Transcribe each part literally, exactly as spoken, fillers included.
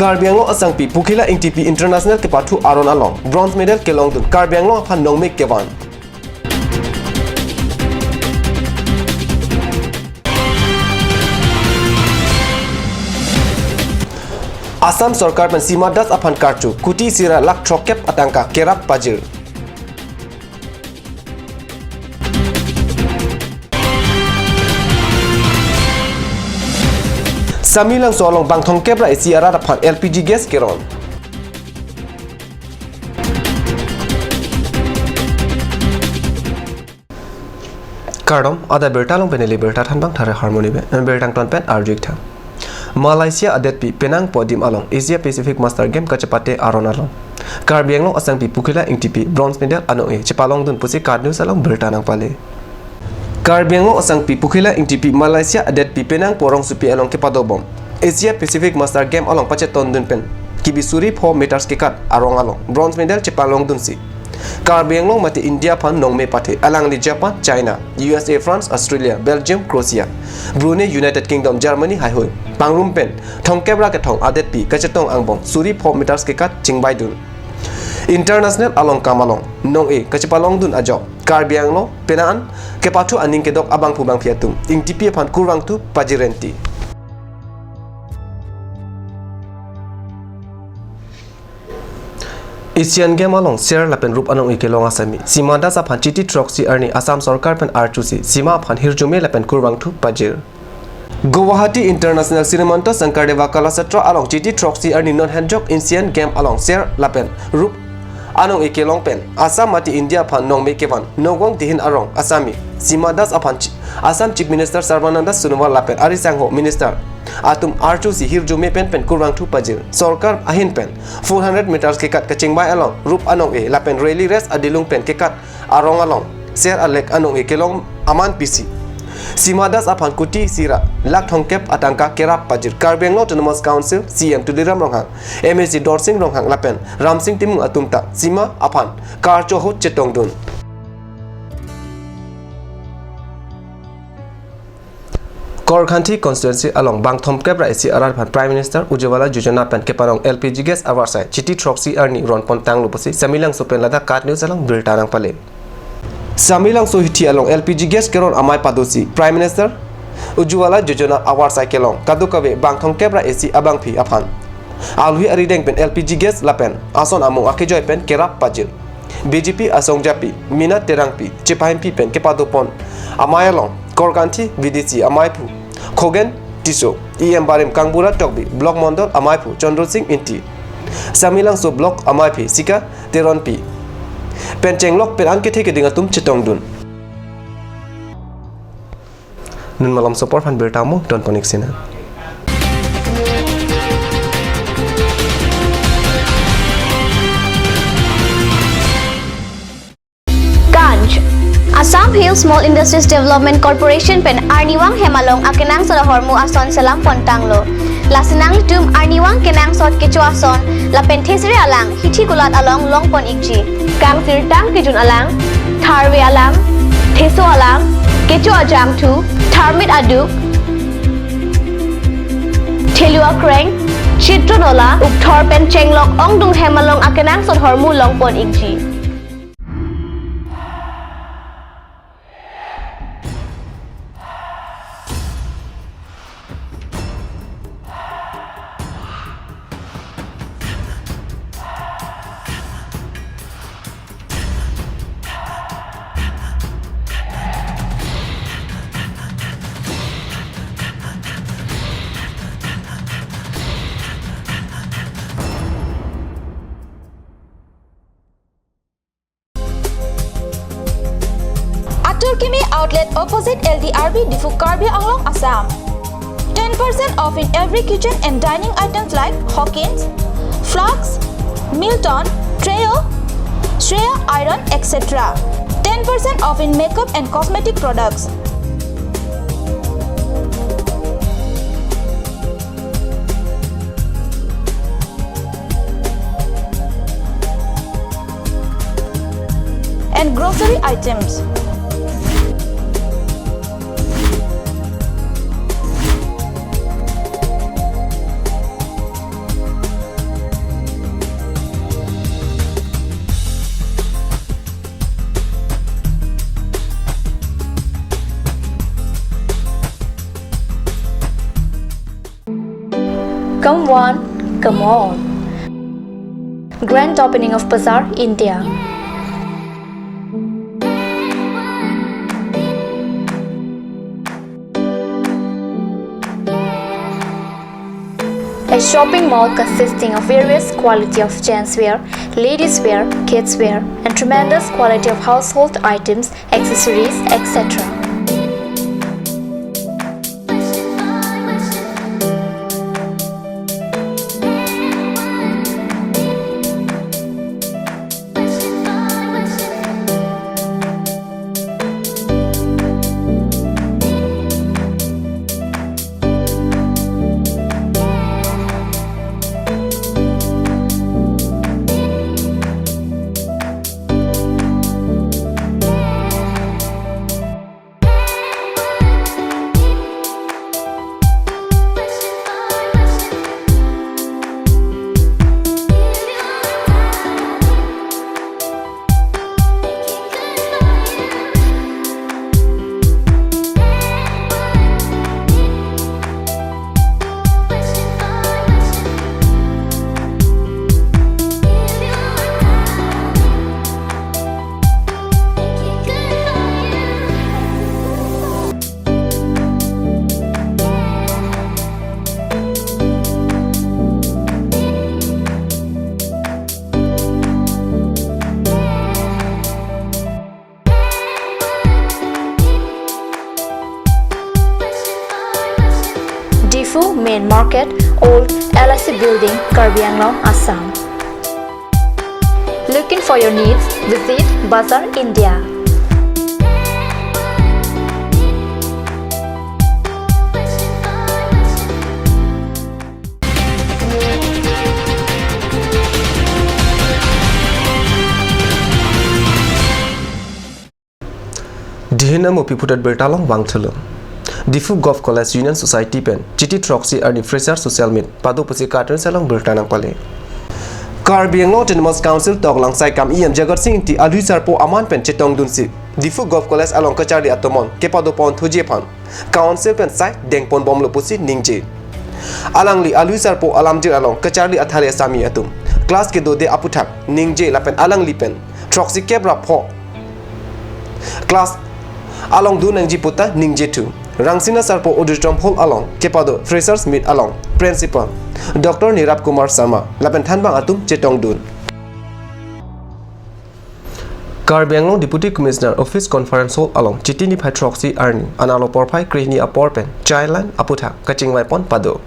Karbi Anglong asangpi Pokhila Engtipi International kepathu aron along bronze medal kelongdun Karbi Anglong aphan nongmek kevan. Assam sorkar pen Sima Das aphan karcho kuti isi ra lakh throkkep atangka kerap pajir. Samelangso along bang thomkep ra isi arat aphan L P G gas keron. Kardom, adap birta along pen neli birta thanbang Thare Harmoni pen, birta angton pen arju-ik tha. Malaysia adetpi penang podium along Asia Pacific Master Game kachepate aron along Karbi Anglong asangpi Pokhila Engtipi bronze medal anong-e chepalongdun pusi KAT News along birta nangpale. Karbi Anglong asangpi Pokhila Engtipi Malaysia adetpi penang porongsopi along kepadobom Asia Pacific Master Game along pachetongdun pen kibi suri pho meters kekat arong along bronze medal chepalongdunsi Karbi Anglong mate India aphan nongme pathe, alangli Japan, China, U S A, France, Australia, Belgium, Croatia, Brunei, United Kingdom, Germany haihui pangrum pen thomkep ra kethom adetpi kachetong angbong suri pho meters kekat chingbaidun. International along kam along nong-e kachepalongdun ajok Karbi Anglong penang an kepathu aning kedok abangphu bangphi atum Engtipi aphan kurvangthu pajirenti. Asian Game along ser lapen rup anong-e kelong asami Sima Das aphan Chiti throksi arni Assam sorkar pen archusi Sima aphan hirjume lapen kurvangthu pajir. Guwahati International Srimanto Sankardev Kalakshetra along Chiti throksi arni non henjok Asian Game along ser lapen rup anong-e kelong pen Assam mate India aphan nongme kevan Nagaon Dihin arong asami Sima Das aphan Chi-, Assam Chief Minister Sarbananda Sonowal lapen ari sangho minister atum archusi hirjume pen pen kurvangthu pajir. Sorkar ahin pen four hundred meters kekat kachingbai along rup anong-e lapen rally race adilung pen kekat arong along ser alek anong-e kelong aman pisi Sima Das aphan kuti isi ra lakh thomkep atangka kerap pajir. Karbi Anglong Autonomous Council C E M Tuliram Ronghang, M A C Dorsing Ronghang lapen Ramsing Timung atum ta Sima aphan karcho ahut chetongdun. Korkanthi constituency along bang thomkep ra isi arat aphan Prime Minister Ujjwala Yojana pen keparong L P G gas avarsai Chiti throksi arni ronpon tanglo pusi Samelangso pen ladak KAT News along birta nangpale. Samelangso hithi along L P G gas keron amei padosi Prime Minister Ujjwala Yojana avarsai kelong kadokave bang thomkep ra isi abangphi aphan alui arideng pen L P G gas lapen ason amung akejoi pen kerap pajir. B J P asongjapi Meena Terangpi chepahempi pen kepadopon amei along Korkanthi V D C ameiphu Khogen Tisso, E M barim Kangbura Tokbi, Block Mondol ameiphu Chandra Singh Ingti, Samelangso Block ameiphi Sika Teronpi pen chenglok pen an kethe keding atum chetongdun. Nun malomso apor aphan birta mo donpon-ik sina. Kanj. Assam Hill Small Industries Development Corporation pen arnivang hem along akenangsot ahormu ason selam pon tanglo. Lasi nanglitum arnivang kenangsot kecho ason lapen thesere alang hithi kulat along longpon-ikji. Kangsirtang kejun alang, tharve alang, theso alang, kecho ajangthu, tharmit aduk, thelu akreng, chitron ola, ukthor pen chenglok ongdung hem along akenangsot ahormu longpon-ikji. Atur Kimi Outlet, opposite L D R B, Diphu, Karbi Anglong, Assam. Ten percent off in every kitchen and dining items like Hawkins, flasks, Milton, Treo, Shreya iron, et cetera. Ten percent off in makeup and cosmetic products. And grocery items. Come one, come all. Grand opening of Bazaar, India. A shopping mall consisting of various quality of gents wear, ladies wear, kids wear, and tremendous quality of household items, accessories, et cetera. Diphu Main Market, Old L I C Building, Karbi Anglong, Assam. Looking for your needs? Visit Bazaar India. Dihin amupi phutet birta along vangthulo. Diphu Govt College Union Society pen Chiti throksi arni Freshers Social Meet pado pusi kartun along birta nangpale. Karbi Anglong Autonomous Council toklang saikam E M Jagat Sing Engti alui sarpo aman pen chetongdunsi Diphu Govt College along kacharli atomon kepado pon thuji aphan Council pen sai dengpon bomlo pusi ningje. Alangli alui sarpo alamjir along kacharli athale asami atum class kedode aputhak ningje lapen alangli pen throksi kep ra pho class along dun nangji puta ningje thu. Rangsina Sarpo Auditorium Hall along kepado Freshers Meet along Principal Doctor Nirab Kumar Sharma lapen thanbang atum chetongdun. Karbi Anglong Deputy Commissioner Office Conference Hall along Chiti niphai throksi arni analo porphai krehini apor pen Childline aputhak kachingvai pon pado.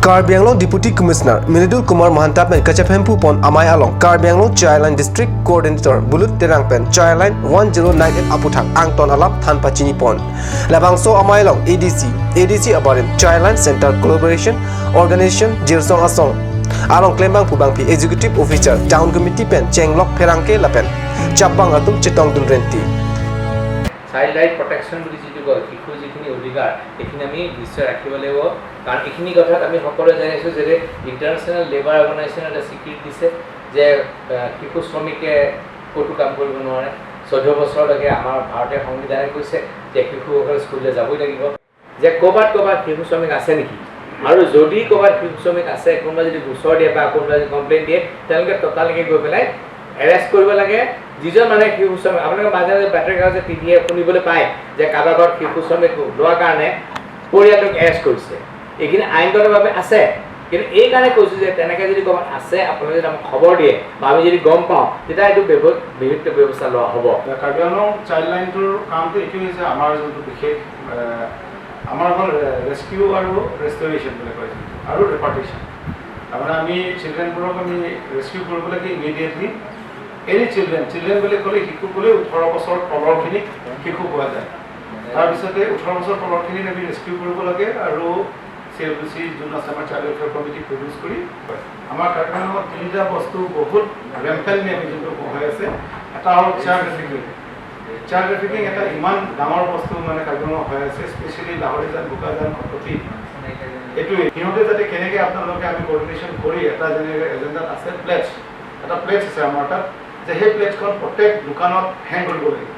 Karbi Anglong Deputy Commissioner Mridul Kumar Mahanta pen kachepemphu pon amei along Karbi Anglong Childline District Coordinator Bulut Terang pen Childline one zero nine eight aputhak angton alam than pachini pon. Labangso amei along A D C, A D C abarim Childline Center Collaboration Organization Jirsong Asong along klembangphu bangpi Executive Officer Town Committee pen chenglok pherangke lapen chapbang atum chetongdun renti. Child right protection বুলি যিটো কয়, শিশুৰ যিখিনি অধিকাৰ, এইখিনি আমি নিশ্চয় ৰাখিব লাগিব। কাৰণ এইখিনি কথাত আমি সকলোৱে জানিছোঁ যে ইণ্টাৰনেশ্যনেল লেবাৰ অৰ্গেনাইজেশ্যনে এটা স্বীকৃতি দিছে যে, আহ, শিশু শ্ৰমিকে ক'তো কাম কৰিব নোৱাৰে। চৈধ্য বছৰলৈকে আমাৰ ভাৰতীয় সংবিধানে কৈছে যে শিশুসকলে স্কুললৈ যাবই লাগিব। যে ক'ৰবাত ক'ৰবাত শিশু শ্ৰমিক আছে নেকি, আৰু যদি ক'ৰবাত শিশু শ্ৰমিক আছে, কোনোবা যদি গোচৰ দিয়ে বা কোনোবা যদি কমপ্লেইন দিয়ে, তেওঁলোকে ততালিকে গৈ পেলাই এৰেষ্ট কৰিব লাগে। যিজন মানে শিশু শ্ৰমিক, আপোনালোকে মাজে মাজে বাতৰি কাগজে, টিভিয়ে শুনিবলৈ পায় যে কাৰোবাৰ ঘৰত শিশু শ্ৰমিক লোৱাৰ কাৰণে পৰিয়ালটোক এৰেষ্ট কৰিছে। এইখিনি আইনগতভাৱে আছে, কিন্তু এই কাৰণে কৈছোঁ যে তেনেকৈ যদি ক'ৰবাত আছে, আপোনালোকে যদি আমাক খবৰ দিয়ে বা আমি যদি গম পাওঁ, তেতিয়া এইটো ব্যৱ-, বিহিত ব্যৱস্থা লোৱা হ'ব। কাৰ্বি আংলং চাইল্ড লাইনটোৰ কামটো এইটোৱেই যে আমাৰ যোনটো বিশেষ, এ, আমাৰ হ'ল ৰে-, ৰেস্কিউ আৰু ৰেষ্টৰিয়েশ্যন বুলি কয়, আৰু ৰিপাৰ্টিশ্যন। তাৰমানে আমি চিলড্ৰেনবোৰক আমি ৰেস্কিউ কৰিব লাগে ইমিডিয়েটলি। এনি চিলড্ৰেন, চিলড্ৰেন বুলি ক'লে শিশু বুলি ওঠৰ বছৰ তলৰখিনিক শিশু কোৱা যায়। তাৰপিছতে ওঠৰ বছৰ তলৰখিনিক আমি ৰেস্কিউ কৰিব লাগে আৰু চি এল চি যোন আছে আমাৰ চাইল্ড ৱেলফেয়াৰ কমিটি প্ৰডিউচ কৰি। আমাৰ কাৰ্বি আংলঙত তিনিটা বস্তু বহুত ৰেম্পেণ্টলি আমি যোনটো হৈ আছে, এটা হ'ল চাইল্ড ট্ৰেফিকিং। চাইল্ড ট্ৰেফিকিং এটা ইমান ডাঙৰ বস্তু মানে কাৰ্বি আংলঙত হৈ আছে, স্পেচিয়েলি লাহৰীজান, বোকাজান, খটখটি। এইটোৱে সিহঁতে যাতে কেনেকে আপোনালোকে আমি কৰ্ডিনেশ্যন কৰি এটা যেনেকে এজেণ্ডাত আছে প্লেজ, এটা প্লেজ আছে আমাৰ তাত যে সেই প্লেজখন প্ৰত্যেক দোকানত হেং কৰিব লাগিব,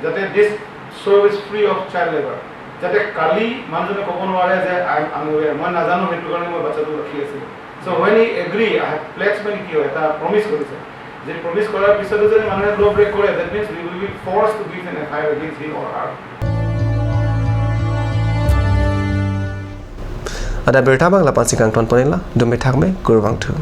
যাতে this store is free of child labour। যাতে কালি মানুহজনে ক'ব নোৱাৰে যে "আই এম আনৱেৰ, মই নাজানো, সেইটো কাৰণে মই বাচ্ছাটো ৰাখি আছিলোঁ।" চ' ৱেন হি এগ্ৰি, আই হেভ প্লেডছ মানে কি হয়, এটা প্ৰমিছ কৰিছে, যে প্ৰমিছ কৰাৰ পিছতো যদি মানুহে ল' ব্ৰেক কৰে, that means we will be forced to give an F I R against him or her. Ada birta abang lapu-an si kangton ponela, dome thakme, kurvangthu.